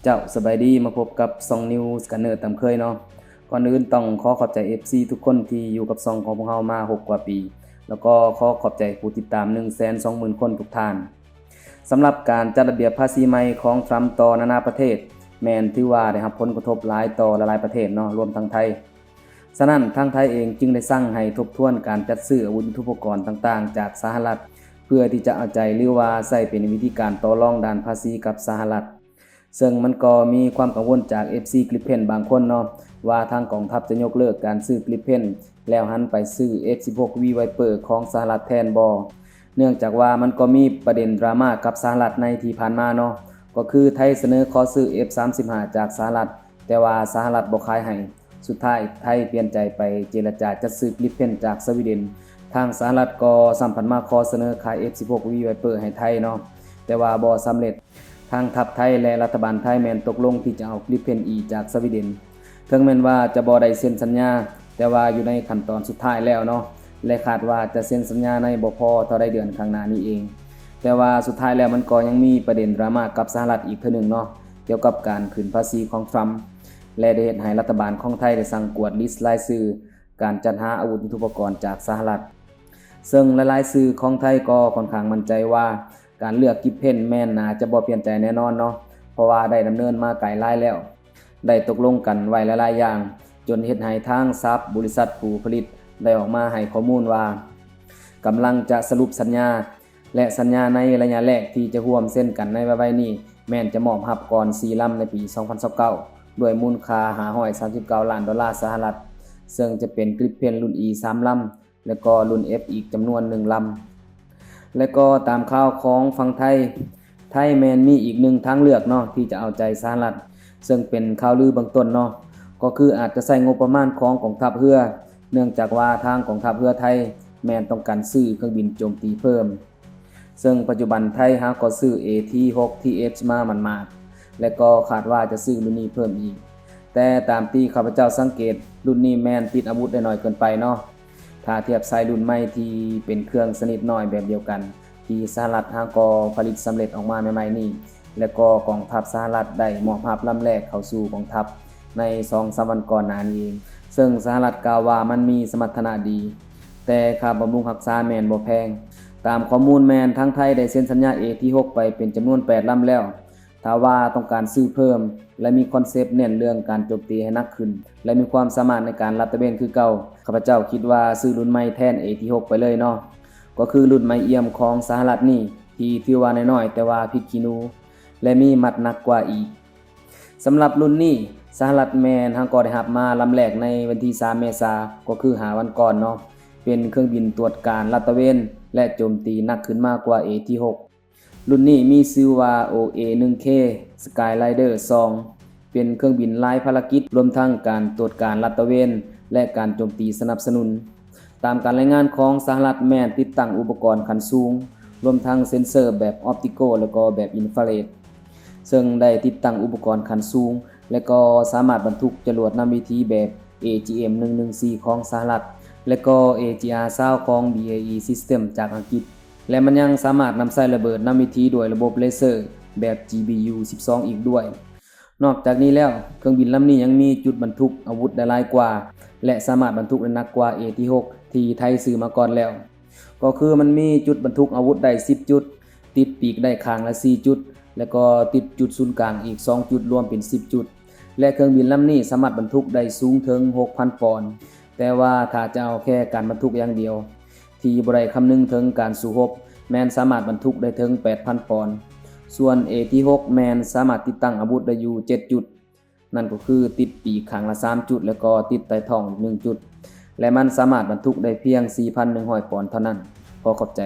ເຈົ້າ ສະບາຍດີ ມາພົບກັບຊ່ອງ News Gunner ຕາມເຄີຍເນາະ. ກ່ອນອື່ນຕ້ອງຂໍຂອບໃຈ ເອັຟຊີ ທຸກຄົນທີ່ຢູ່ກັບຊ່ອງຂອງພວກເຮົາມາຫົກກວ່າປີ ແລ້ວກໍຂໍຂອບໃຈຜູ້ຕິດຕາມໜຶ່ງແສນສອງໝື່ນຄົນທຸກທ່ານ. ສຳລັບການຈັດລະບຽບພາສີໃໝ່ຂອງທຣຳຕໍ່ນານາປະເທດ ແມ່ນຖືວ່າໄດ້ຮັບຜົນກະທົບຫຼາຍຕໍ່ຫຼາຍໆປະເທດເນາະ ລວມທັງໄທ. ສະນັ້ນ ທາງໄທເອງຈຶ່ງໄດ້ສັ່ງໃຫ້ທົບທວນການຈັດຊື້ອາວຸດຍຸດໂທປະກອນຕ່າງໆຈາກສະຫະລັດ ເພື່ອທີ່ຈະເອົາໃຈ ຫຼືວ່າໃຊ້ເປັນວິທີການຕໍ່ລອງດ້ານພາສີກັບສະຫະລັດ. ເຊິ່ງມັນກໍມີຄວາມກັງວົນຈາກ ເອັຟຊີ Gripen ບາງຄົນເນາະ ວ່າທາງກອງທັບຈະຍົກເລີກການຊື້ Gripen ແລ້ວຫັນໄປຊື້ ເອັຟສິບຫົກ V Viper ຂອງສະຫະລັດແທນບໍ່? ເນື່ອງຈາກວ່າມັນກໍມີປະເດັນດຣາມາກັບສະຫະລັດໃນທີ່ຜ່ານມາເນາະ ກໍຄືໄທສະເໜີຂໍຊື້ ເອັຟສາມສິບຫ້າ ຈາກສະຫະລັດ ແຕ່ວ່າສະຫະລັດບໍ່ຂາຍໃຫ້. ສຸດທ້າຍໄທປ່ຽນໃຈໄປເຈລະຈາຈັດຊື້ Gripen ຈາກສະວີເດັນ. ທາງສະຫະລັດກໍຊ້ຳຜັນມາຂໍສະເໜີຂາຍ ເອັຟສິບຫົກ V Viper ໃຫ້ໄທເນາະ ແຕ່ວ່າບໍ່ສຳເລັດ. ທາງທັບໄທ ແລະ ລັດຖະບານໄທແມ່ນຕົກລົງທີ່ຈະເອົາ Gripen ອີກຈາກສະວີເດັນ. ເຖິງແມ່ນວ່າຈະບໍ່ໄດ້ເຊັນສັນຍາ ແຕ່ວ່າຢູ່ໃນຂັ້ນຕອນສຸດທ້າຍແລ້ວເນາະ ແລະ ຄາດວ່າຈະເຊັນສັນຍາໃນບໍ່ພໍເທົ່າໃດເດືອນຂ້າງໜ້ານີ້ເອງ. ແຕ່ວ່າສຸດທ້າຍແລ້ວມັນກໍຍັງມີປະເດັນດຣາມາກັບສະຫະລັດອີກເທື່ອໜຶ່ງເນາະ ກ່ຽວກັບການຂຶ້ນພາສີຂອງທຣຳ ແລະ ໄດ້ເຮັດໃຫ້ລັດຖະບານຂອງໄທໄດ້ສັ່ງກວດລິສລາຍຊື່ການຈັດຫາອາວຸດຍຸດໂທປະກອນຈາກສະຫະລັດ. ເຊິ່ງຫຼາຍໆສື່ຂອງໄທກໍຂ້ອນຂ້າງໝັ້ນໃຈວ່າ ການເລືອກ Gripen ແມ່ນໜ້າຈະບໍ່ປ່ຽນໃຈແນ່ນອນເນາະ ເພາະວ່າໄດ້ດຳເນີນມາໄກຫຼາຍແລ້ວ, ໄດ້ຕົກລົງກັນໄວ້ຫຼາຍໆຢ່າງ, ຈົນເຮັດໃຫ້ທາງສັບບໍລິສັດຜູ້ຜະລິດໄດ້ອອກມາໃຫ້ຂໍ້ມູນວ່າ ກຳລັງຈະສະຫຼຸບສັນຍາ ແລະ ສັນຍາໃນໄລຍະແລກທີ່ຈະຮ່ວມເຊັນກັນໃນໄວໆນີ້ ແມ່ນຈະມອບຮັບກ່ອນສີ່ລຳໃນປີສອງພັນຊາວເກົ້າ ດ້ວຍມູນຄ່າຫ້າຮ້ອຍສາມສິບເກົ້າລ້ານໂດລາສະຫະລັດ, ເຊິ່ງຈະເປັນ Gripen ລຸ້ນ E ສາມລຳ ແລະກໍລຸ້ນ F ອີກຈຳນວນໜຶ່ງລຳ. ແລະກໍຕາມຂ່າວຂອງຝັ່ງໄທ, ໄທແມ່ນມີອີກໜຶ່ງທາງເລືອກເນາະ ທີ່ຈະເອົາໃຈສະຫະລັດ, ເຊິ່ງເປັນຂ່າວລືເບື້ອງຕົ້ນເນາະ ກໍຄືອາດຈະໃຊ້ງົບປະມານຂອງກອງທັບເຮືອ, ເນື່ອງຈາກວ່າທາງກອງທັບເຮືອໄທແມ່ນຕ້ອງການຊື້ເຄື່ອງບິນໂຈມຕີເພີ່ມ. ເຊິ່ງປັດຈຸບັນໄທຫາກໍຊື້ ເອທີຫົກ ທີເອັດ ມາໝາດໆ ແລະກໍຄາດວ່າຈະຊື້ລຸ້ນນີ້ເພີ່ມອີກ. ແຕ່ຕາມທີ່ຂ້າພະເຈົ້າສັງເກດ, ລຸ້ນນີ້ແມ່ນຕິດອາວຸດໄດ້ໜ້ອຍເກີນໄປເນາະ ຖ້າທຽບໃສ່ລຸ້ນໃໝ່ທີ່ເປັນເຄື່ອງຊະນິດນ້ອຍແບບດຽວກັນ ທີ່ສະຫະລັດຫາກໍຜະລິດສຳເລັດອອກມາໃໝ່ໆນີ້ ແລະກໍກອງທັບສະຫະລັດໄດ້ມອບຮັບລຳແລກເຂົ້າສູ່ກອງທັບໃນສອງສາມວັນກ່ອນໜ້ານີ້ເອງ, ເຊິ່ງສະຫະລັດກ່າວວ່າມັນມີສະມັດຖະນະດີ, ແຕ່ຄ່າບຳລຸງຮັກສາແມ່ນບໍ່ແພງ. ຕາມຂໍ້ມູນແມ່ນທາງໄທໄດ້ເຊັນສັນຍາ ເອທີຫົກ ໄປເປັນຈຳນວນແປດລຳແລ້ວ. ຖ້າວ່າຕ້ອງການຊື້ເພີ່ມ ແລະ ມີຄອນເຊັບເນັ້ນເລື່ອງການໂຈມຕີໃຫ້ໜັກຂຶ້ນ ແລະ ມີຄວາມສາມາດໃນການລາດຕະເວນຄືເກົ່າ, ຂ້າພະເຈົ້າຄິດວ່າຊື້ລຸ້ນໃໝ່ແທນ ເອທີຫົກ ໄປເລີຍເນາະ, ກໍຄືລຸ້ນໄມ້ອຽມຂອງສະຫະລັດນີ້ ທີ່ຖືວ່ານ້ອຍໆ ແຕ່ວ່າພິກຂີ້ໜູ ແລະ ມີມັດໜັກກວ່າອີກ. ສຳລັບລຸ້ນນີ້ ສະຫະລັດແມ່ນຫາກໍໄດ້ຮັບມາລຳແລກໃນວັນທີສາມເມສາ, ກໍຄືຫ້າວັນກ່ອນເນາະ, ເປັນເຄື່ອງບິນຕວດການລາດຕະເວນ ແລະ ໂຈມຕີໜັກຂຶ້ນມາກວ່າ ເອທີຫົກ. ລຸ້ນນີ້ມີຊື່ວ່າ ໂອເອໜຶ່ງເຄ Skyrider ສອງ ເປັນເຄື່ອງບິນລາຍພາລະກິດ ລວມທັງການຕວດການລາດຕະເວນ ແລະ ການໂຈມຕີສະໜັບສະໜູນ. ຕາມການລາຍງານຂອງສະຫະລັດ ແມ່ນຕິດຕັ້ງອຸປະກອນຂັ້ນສູງ, ລວມທັງເຊັນເຊີແບບອອບຕິໂກ ແລະ ກໍແບບອິນຟາເຣດ, ເຊິ່ງໄດ້ຕິດຕັ້ງອຸປະກອນຂັ້ນສູງ ແລະ ກໍສາມາດບັນທຸກຈະຫຼວດນຳວິຖີແບບ ເອຈີເອັມໜຶ່ງໜຶ່ງສີ່ ຂອງສະຫະລັດ ແລະ ກໍ ເອຈີອາຊາວ ຂອງ ບີເອອີ System ຈາກອັງກິດ. ແລະ ມັນຍັງສາມາດນຳໃຊ້ລະເບີດນຳວິຖີດ້ວຍລະບົບເລເຊີແບບ ຈີບີຢູ ສິບສອງ ອີກດ້ວຍ. ນອກຈາກນີ້ແລ້ວ, ເຄື່ອງບິນລຳນີ້ຍັງມີຈຸດບັນທຸກອາວຸດໄດ້ຫຼາຍກວ່າ ແລະ ສາມາດບັນທຸກໄດ້ໜັກກວ່າ ເອທີຫົກ ທີ່ໄທຊື້ມາກ່ອນແລ້ວ. ກໍຄືມັນມີຈຸດບັນທຸກອາວຸດໄດ້ ສິບ ຈຸດ, ຕິດປີກໄດ້ຂ້າງລະ ສີ່ ຈຸດ ແລະ ກໍຕິດຈຸດສູນກາງອີກ ສອງ ຈຸດ, ລວມເປັນ ສິບ ຈຸດ. ແລະ ເຄື່ອງບິນລຳນີ້ສາມາດບັນທຸກໄດ້ສູງເຖິງ ຫົກພັນ ປອນ, ແຕ່ວ່າຖ້າຈະເອົາແຄ່ການບັນທຸກຢ່າງດຽວ ທີ່ບໍ່ໄດ້ຄຳນຶງເຖິງການສູ້ຮົບ ແມ່ນສາມາດບັນທຸກໄດ້ເຖິງ ແປດພັນ ປອນ. ສ່ວນ ເອທີຫົກ ແມ່ນສາມາດຕິດຕັ້ງອາວຸດໄດ້ຢູ່ ເຈັດ ຈຸດ, ນັ້ນກໍຄືຕິດປີກຂ້າງລະ ສາມ ຈຸດ ແລະ ກໍຕິດໃຕ້ທ້ອງອີກ ໜຶ່ງ ຈຸດ ແລະ ມັນສາມາດບັນທຸກໄດ້ພຽງ ສີ່ພັນໜຶ່ງຮ້ອຍ ປອນເທົ່ານັ້ນ. ຂໍຂອບໃຈ.